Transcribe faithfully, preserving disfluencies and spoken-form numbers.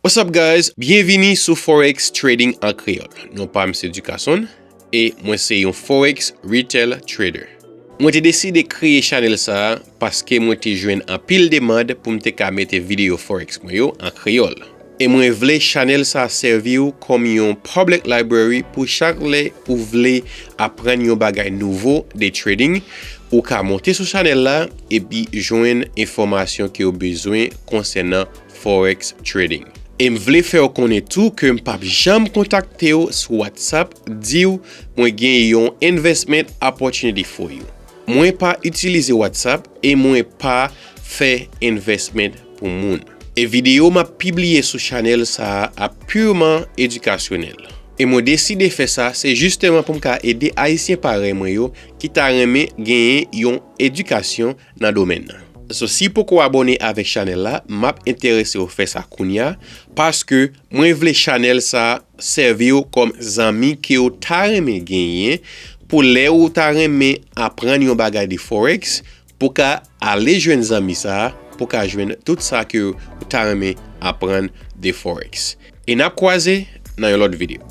What's up, guys? Byenvini sou Forex Trading an Kreyòl. Non pa m se Ducason e mwen se yon Forex Retail Trader. Mwen te deside kreye chanèl sa a paske mwen te jwenn anpil demann pou m te ka mete videyo Forex mwen yo an kreyòl. E mwen vle chanèl sa a sèvi w kòm yon public library pou chak lè ou vle aprann yon bagay nouvo de trading, ou ka monte sou chanèl la epi jwenn enfòmasyon ke w bezwen konsènan Forex Trading. E m vle fè w konnen tou ke m p ap janm kontakte w sou WhatsApp, di w mwen gen yon investment opportunity for you. Mwen pa itilize WhatsApp e mwen pa fè investment pou moun. E videyo m ap pibliye sou chanèl sa a ap piman edikasyonèl. E mwen deside fè sa, se jisteman pou m ka ede Ayisyen parèy mwen yo ki ta renmen genyen yon edikasyon nan domèn nan. So, si poko abòne avèk chanèl la, m ap enterese w fè sa kounya, paske mwen vle chanèl sa sèvi w kòm zanmi ke w ta renmen genyen pou lè ou ta renmen aprann yon bagay de Forex, pou ka ale jwenn zanmi sa, pou ka jwenn tout sa ke ou ta renmen aprann de Forex. E n ap kwaze nan yon lòt videyo.